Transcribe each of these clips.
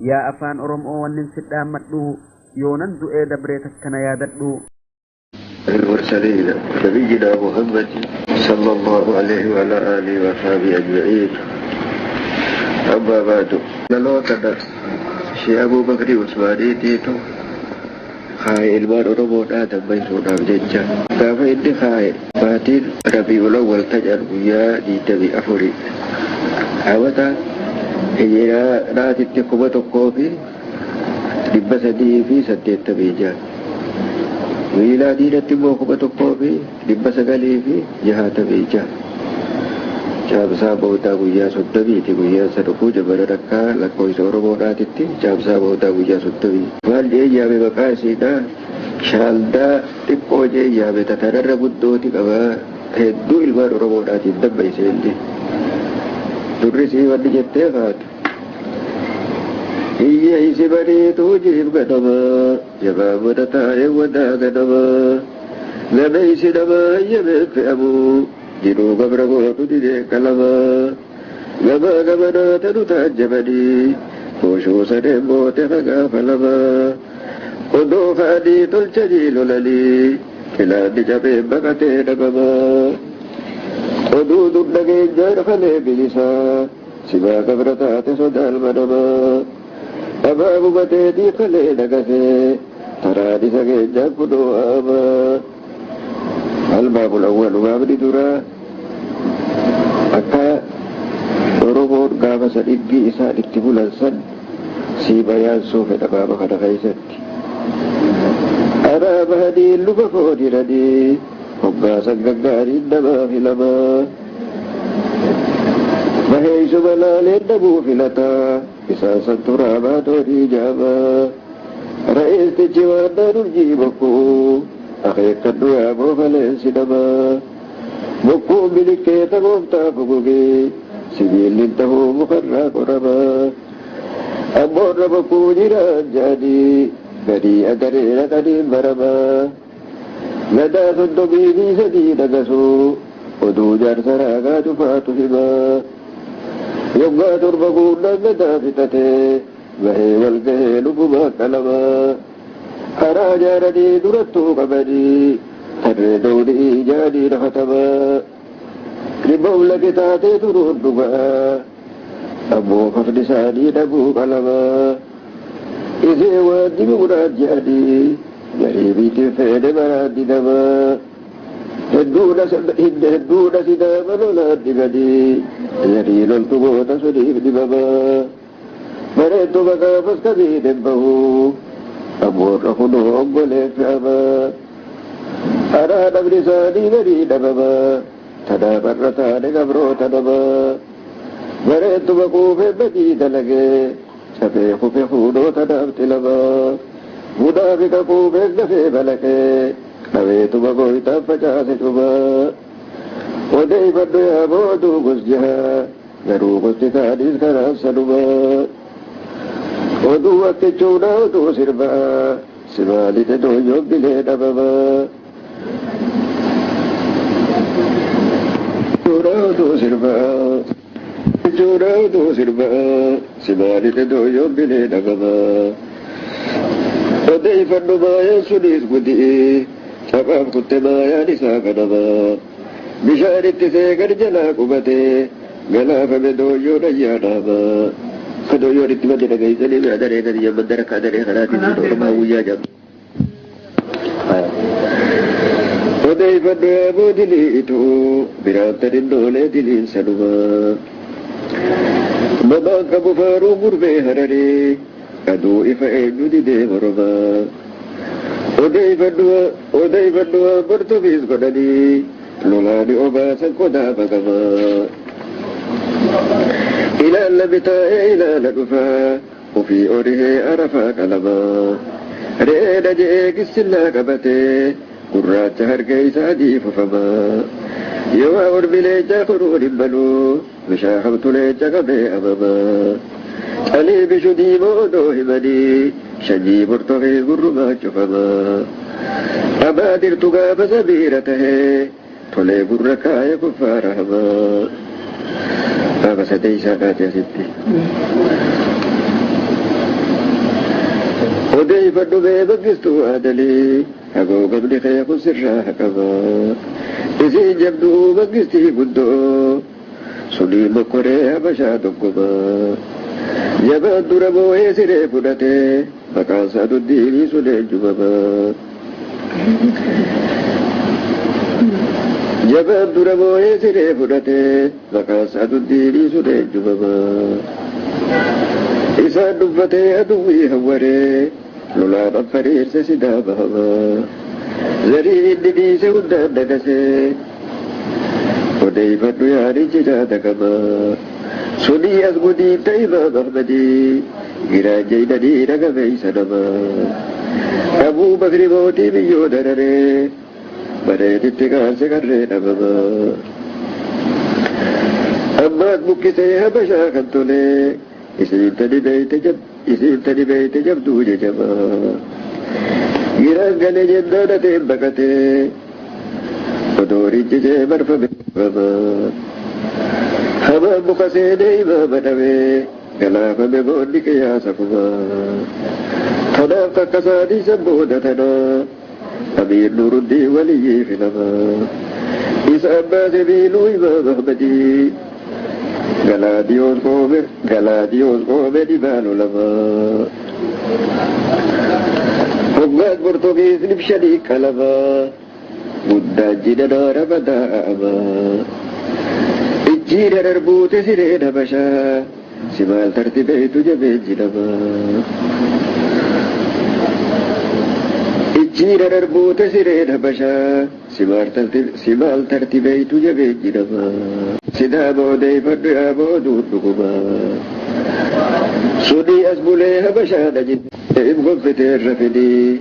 Yaa afaan Oromoo wannin si dhaammadhu yoonan du'ee dabree takkana yaadadhu. المرسلين نبينا محمد صلى الله عليه وعلى آله وصحبه أجمعين أما بعد لوتنا شي أبو بكر عثماني تيتو خاي ilmaan Oromoodhaa dammaysuudhaaf jecha gaafa inni kaaye baatiin Rabiul Awwal tajaan guyyaa 24 hawata hijiraadhaatitti 1386 miilaadiidhatti immoo 1966 caamsaa boodaa guyyaa 30ti guyyaa sadukuu jabana rakkaa lakkoofsa Oromoodhaatitti caamsaa boodaa guyyaa 30 maal jee yaame maqaa isiidha shaaldaa xiqqoo jee yaame tatanarra guddooti qabaa hedduu ilmaan Oromoodhaatiin dammayse inni durri sii wanni jettee faatu iyya isi bariituu jiif gadamaa jabaa mana taa'ee wadaa gadamaa nama isi namaa hayyamee fe'amuu jiruu gabra gootu didee qalamaa gamaa gamanaa tanu taajjabanii kooshuu sadeen moote hagaafa lamaa odoo fa'anii tolchanii lolanii filaanni cabee baqatee dhabamaa oduu dur dhageenyaan falee bilisaa simaa gabra taate sodaan manamaa dhabaa gubateetii falee dhagasee taraan isa keenyaan kunoo aamaa albaabul awwal baabni duraa akka Oromoon gaafa san dhiggi isaan itti bulan san sii bayaansuu fedha baaba kana keessatti. Anaa bahanii luba fooniranii hoggaasan gaggaariin namaa filamaa. Baheessuma laaleen dhabuu filataa isaan san turaabaa toorii jaamaa. Ra'eestichi waan naan urjii bokkuu akeekkadhu yaaboo faleensi namaa. Bokkuu bilikkeeta gooftaa gugugee sibiilli tahuu mukarraa qoramaa. Ammoorra bokkuu jiraan jedhanii gadii agaree dhaqaniin baramaa. Gadaa 33 dhagasuu oduu jaarsa raagaa cufaatu himaa. Yoggaa 7 guunnaan gadaa fixatee bahee wal gahee lubumaa qalamaa. Karaa jaaranii durattuu qabanii tarree doonii jaanii rafatamaa. Dhibba taatee turuun dhugaa ammoo kafni isaanii dhabuu qalamaa. Isee waan dibuudhaan jedhanii garii biitiin feene maraan didamaa. Hedduudha sidaama lolaan dhibanii garii loltu goota suniif dhibamaa. Bareettuma gaafas kabiin hin bahuu ammoorra kunoo obboleen fe'amaa. Anaa dhabni isaanii garii dhabamaa tanaa barra taane gabroota namaa. Bareettuma quufee badii dalagee cabee kufe fuudhoo tanaaf tilamaa. Munaafiqa quufee gafee balaqee dhaweetuma gooytaan facaase cumaa. Odeeffadhu yaa booduu gosjahaa garuu gosti taaniis kanaan sanumaa. Oduu akkichuudhaa oduu sirbaa simaalite dooyyoon bilee dhabamaa. Oduu sirbaa jechuudha oduu sirbaa simaalite dooyyoon bilee dhabamaa. Odeeffadhu maayaan sunis gudii caphaaf kutte maayaan isaa ganamaa. Bishaan itti seeqan jalaa qubatee galaafame dooyyoon ayyaanaamaa. Ka dooyyoon itti madde dhageessanii mi'a daree gadi yamman dara akka daree kanaatiin Oromaa guyyaa jedhamu. Odeeffadhu yaaboo dilii ituu biraan tanin noolee diliin sanumaa. Namaan qabu faaruu gurbee hararii aduu ifa eenyu didee mormaa. Odeeffadhu waan bortufiis godhanii lolaani obaasan qodaa baqamaa. Ilaalla bitaa'ee ilaala dhufaa ofii orihee arafaa qalamaa. Re'ee dhaje'ee gissillaa qabatee gurraacha harka isaa diifufamaa. Yoo ormi leencaa kunuun hin baluu bishaan hamtu leenca qabee amamaa. Calii bishu diimoo odoo himanii sanyii bortofee gurrumaa cufamaa. Abaadirtu gaafa sabiira tahee tolee gurra kaaya kuffaara hamaa. Gaafa sadeessaa kaate asitti. Odeeffadhu bee mangistuu aadalee hagoogamni kee kun sirraa haqama. Isiin jabduu mangistii guddoo sunii mokkoree habashaa doggoma. Jabaan dura moo'ee siree fudhatee maqaan isaa duddiinii sun eenyumama. Jabaan dura moo'ee siree fudhatee maqaan isaa duddiinii sun eenyumama. Isaan dhuffatee aduwwii hawwaree lolaan affariirse sidaa bahama. Zarii inni dhiise hundaan dagasee odeeffadhu yaanichi jaatakama. Sunii as gudiin ta'e Imaam Ahmadii giraan jeydanii dhagameeysa nama. Abuu Bakri mootii biyyoo dararee bareeditti kaanse qarree dhabama. Ammaas buqqisee habashaa kan tolee isiin tani beeyte jabduu jajama. Giraan galee jennaan ateen baqatee odoo rincicee marfame dhabama. Hamaan muka seenee imaama dhabee galaafame boonni qiyaasa kuma. Kanaaf takka isaanii san booda tanaa amiir Nuruddin waliyyii filama. Isaan baase biiluu Imaam Ahmadii Galaadiyoos qoome Galaadiyoos qoome dhibaa lolama. Hoggaan Portugiis nibshanii qalama guddaan jina naara badaa'ama. Ijjiira darbuute siree habashaa si maal tartibeetu jabeenji nama. Ijjiira darbuute siree habashaa si maal tartibeetu jabeenji nama. Sidaa boodeeffadhu yaa booduun dhuguma. Sunii as bulee habashaa dhajite im gonfitee rafidii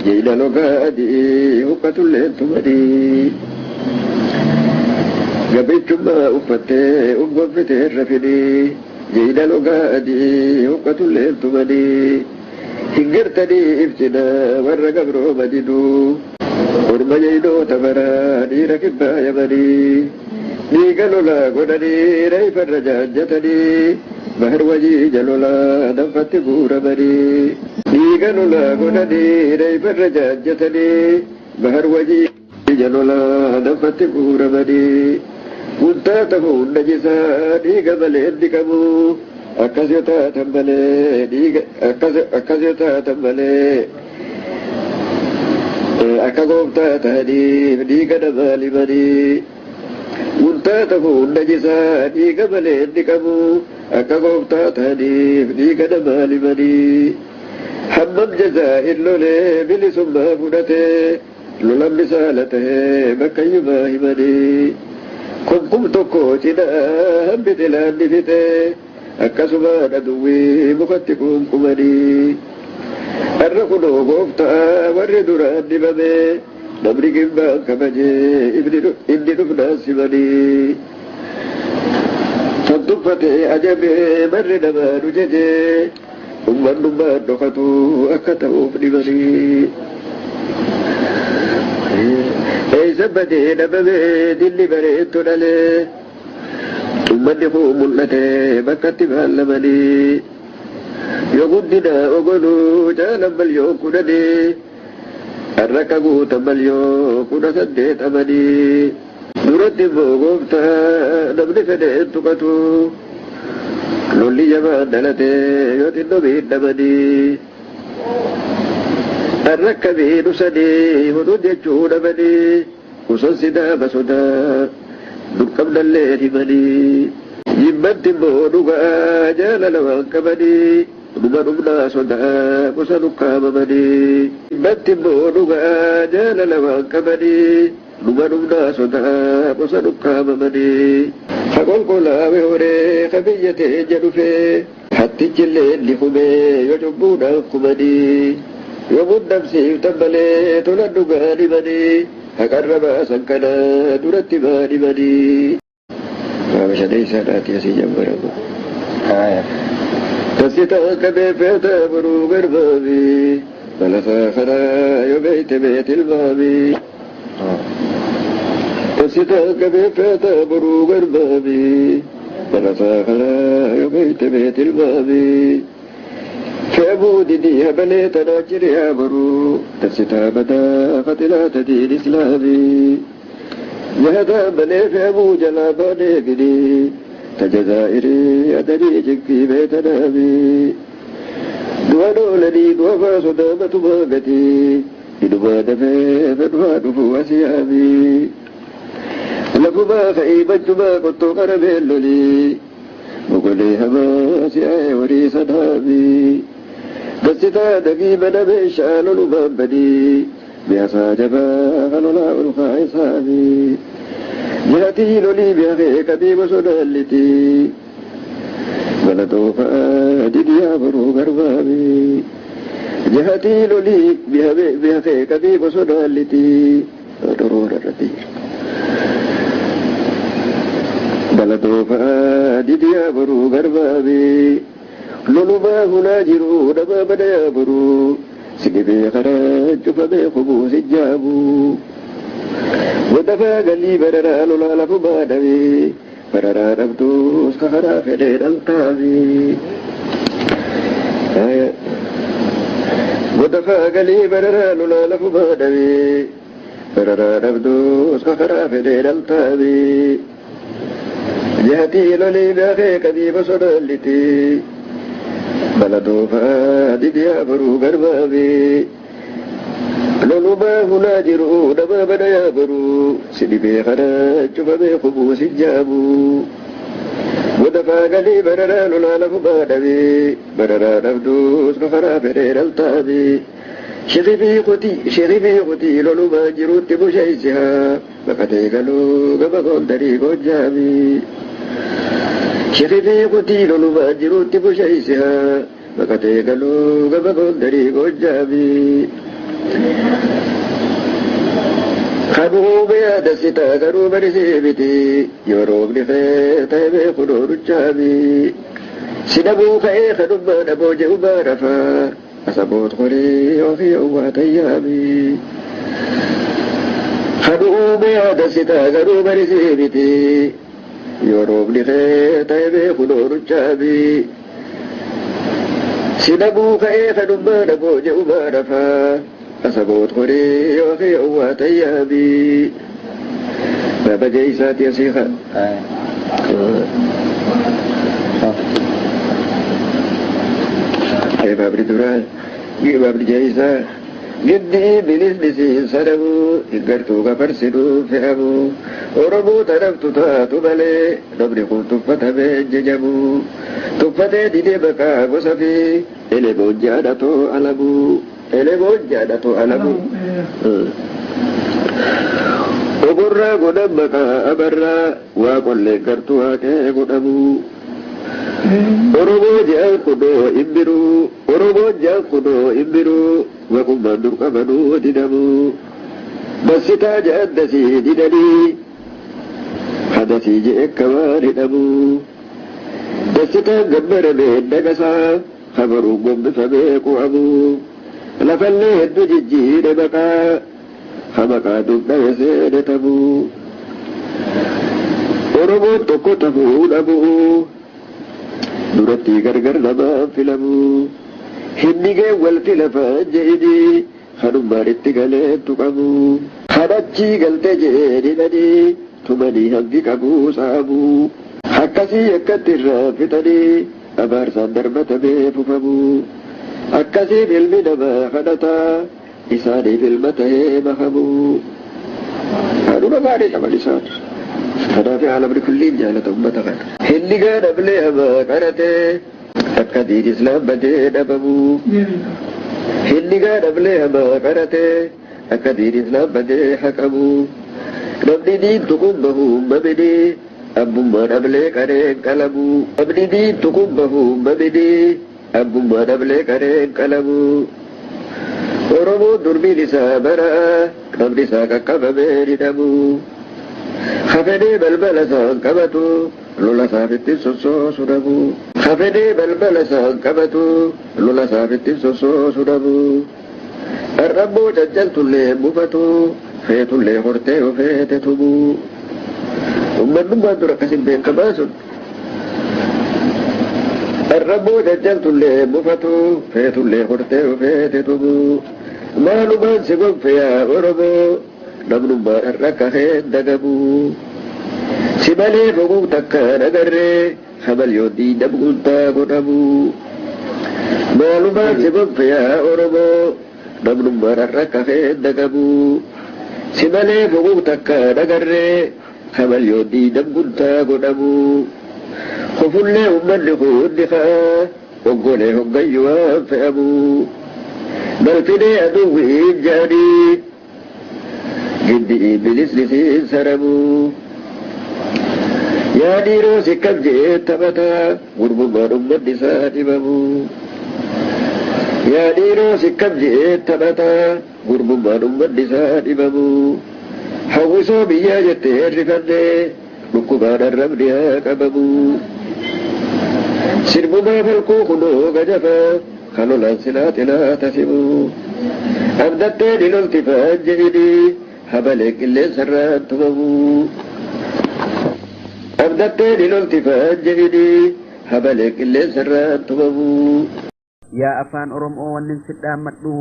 jiila logaa adii huqqatulleen tumanii. Gabichummaa uffattee um gonfitee rafidii jiila logaa adii huqqatulleen tumanii. Hin gartanii ibsina warra gabrooma diduu orma jeynoota baraa dhiira kibbaa yamanii. Dhiiga lolaa godhanii reefarra jaanjatanii bahar wajii jalolaa danfatti guuramanii. Dhiiga lolaa godhanii reefarra jaanjatanii bahar wajii jalolaa danfatti guuramanii. Guntaa ta'uun najisaa dhiiga malee dhiqamu akkas yoo taatan malee dhiiga akkas yoo taatan malee akka gooftaa ta'aniif dhiiga namaa limanii. Guntaa ta'uun najisaa dhiiga malee dhiqamu akka gooftaa ta'aniif dhiiga namaa limanii. Hammam jazaa hin lolee bilisummaa fudhatee lolan misaala tahee bakkayyumaa himanii. Kumkum tokko cinaa hambi xilaan ni fixee akkasumaan aduwwii mukatti kumkumanii. Har'a kunoo gooftaa warri duraan dibame namni gimbaan kabajee inni dhufnaan simanii. Kan tuffatee ajabee barri namaa nu jajee ummannummaan dhokatu akka ta'uuf dhibanii. Eessa badee dhabamee dilli bareettu dhalee ummanni kun mul'atee bakkatti baallamanii. Yoo guddina ogoluu caalan malyoo kudhanii har'a akka guutan malyoo kudha saddeetamanii. Duratti immoo gooftaa namni fedhe hin tuqatu lolli jabaan dhalatee yoo xinnoo miidhamanii. Har'a akka miidhusanii huduu jechuu dhabanii kusan sidaama sodaa durqabnallee himanii. Jibbatti immoo dhugaa jaalala waan qabanii dhuma dhumnaa sodaa kusa dhukkaamamanii. Jibbatti immoo dhugaa jaalala waan qabanii dhuma dhumnaa sodaa kusa dhukkaamamanii. Haqolqolaame horee qabiyya teenya dhufee hattichillee ni kumee yoo cubbuudhaan kumanii. Yoo muddamsiiftan malee tola dhugaa dhibanii haqarra baasan kana duratti baadhibanii. Baaba shaneessaadhaati asii jabbaramu. Tasitaa qabee feeta boruu garbaami balasaa karaa yoo beeyte beet ilmaami. Tasitaa qabee feeta boruu garbaami balasaa karaa yoo beeyte beet ilmaami. Sidhabuu didii habalee tanaa jiriyaa boruu tasitaa badaa fatilaata diin islaamii. Jahataa malee fe'amuu jalaa baanee gidii tajazaa'irii adanii jikkii beetanaamii. Du'a dhoolanii du'a faa sodaamatumaa gatii hidumaa dafee fedhumaa dhufuu asiyaamii. Lafumaa ka'ii machumaa qottoo qarabeen lolii mogolee hamaa si'aa'ee horii sanaamii. Dassitaa dagii mana meeshaa lolumaan badii mi'aasaa jabaa kalolaa ol kaa'isaamii. Jihatii lolii mi'aafee qabii bosonaallitii baladoo fa'aa didiyaa boruu garbaamii. Jihatii lolii mi'aafee qabii bosonaallitii dhoroora irratti. Baladoo fa'aa didiyaa boruu garbaamii. Lolumaa hulaa jiruu nama badayaa boruu sigibee karaa cufamee kubuu sijjaabuu. Wadafaa galii bararaa lolaa lafumaa dhabee bararaa dhabduus karaa fedhee dhaltaamii. Wadafaa galii bararaa lolaa lafumaa dhabee bararaa dhabduus karaa fedhee dhaltaamii. Jahatii lolii baafee qabii bosonaallitii baladoo fa'aa didiyaa boruu garbaamii. Lolumaa hulaa jiruu nama badayaa boruu sidhibee karaa cufamee kubuu sijjaabuu. Wadafaa galii bararaa lolaa lafumaa dhabee bararaa dhabduus karaa fedhee dhaltaamii. Shirifii qotii lolumaa jiruutti busheessihaa baqatee galuu gama gondarii gojaamii. Shirifii qotii lolumaa jiruutti busheessihaa baqatee galuu gama gondarii gojaamii. Kanuu yaadasitaa garuu barisee miti yoo roobni fee ta'e beeku dooruchaami. Sidhabuu ka'ee kanummaa dhaboo je'umaa rafaa asaboot qorii ofii owwaa tayyaami. Kanuu yaadasitaa garuu barisee miti yoo roobni fee ta'e beeku dooruchaami. Sidhabuu ka'ee kanummaa dhaboo je'umaa rafaa asaboot qorii ofii owwaa tayyaami. Baaba je'isaati asii kaa. Baabni duraa baabni je'isaa giddii bilisni siin sadabuu hin gartuu gafarsinuu fe'amuu Oromoo tanaftu taatu malee namni kun tuffatamee jajamuu tuffatee didee maqaa gosa fi elemoon jaadhatoo alamuu elemoon jaadhatoo alamuu. Oborraa godhan maqaa abarraa waa qolleen gartuu haqee godhamuu. Oromoo je'an kunoo hin biruu Oromoo je'an kunoo hin biruu maqummaan dur qabanuu didamuu. Dassitaa je'an dasii didanii hadasii je'e kamaan hidhamuu. Dassitaan gammaramee dagasaa habaruun gombifamee qu'amuu. Lafallee hedduu jijjiire maqaa hamaqaa dugdee seenetamuu. Oromoon tokko tafuu dhabuu. Duratti gargar namaan filamuu. Hinnigee wal filafaan je'inii kanummaan itti galee tuqamuu. Kanachii galtee je'een hidhanii tumanii hangi qabuu saamuu. Akkasii akkatti irraa fixanii abaarsaan darbatamee fufamuu. Akkasiin ilmi namaa kadhataa isaaniif ilma ta'ee makamuu. Kanuma gaarii qaban isaan. Kanaaf aalamni kulliin jaalata uummata kana. Hinnigaa dhablee hamaa qaratee akka diin islaam badee dhabamuu. Hinnigaa dhablee hamaa qaratee akka diin islaam badee haqamuu. Namni diin tuqun bahuu mamini abbummaa dhablee qareen qalamuu. Namni diin tuqun bahuu mamini abbummaa dhablee qareen qalamuu. Oromoon durbiin isaa baraa namni isaa qaqqabamee hidhamuu. Hafedee balbala isaan qabatu lola isaaf ittiin sossoosu dhabuu. Hafedee balbala isaan qabatu lola isaaf ittiin sossoosu dhabuu. Dharraboo caccaltullee mufatu feetullee hortee ofeete tumuu. Uummanummaan dura akkasin beekamaa sun. Arraboo jajjaltullee mufatu feetullee hortee feete tumu. Maalumaan si gonfe yaa Oromoo namnummaa irra kahee dagamu. Si malee foguu takka nagarree habal yoo diinam guntaa godhamu. Maalumaan si gonfe yaa Oromoo namnummaa irra kahee dagamu. Si malee foguu takka nagarree habal yoo diinam guntaa godhamu. Kufullee uummanni hundi ka'a oggolee hoggayyuu waan fe'amu. Balfinee aduwwiin jaanii giddi bilisni saramu. Yaa dhiiroo si kam jee taphataa gurbummaan uummanni isaa dhibamu. Yaa dhiiroo si kam jee taphataa gurbummaan uummanni isaa dhibamu. Hawwisoo biyyaa jettee hirrifannee dhukkubaan arrabni haa qabamu. Sirbumaa falkuu kunoo gajafa kan lolaan silaa xilaa tasimu. Abdattee ni lolti faan jedhini habalee qilleensarraan tumamu. Abdattee ni lolti faan jedhini habalee qilleensarraan tumamu. Yaa afaan Oromoo wannin si dhaammadhu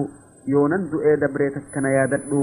yoonan du'ee dabree takkana yaadadhu.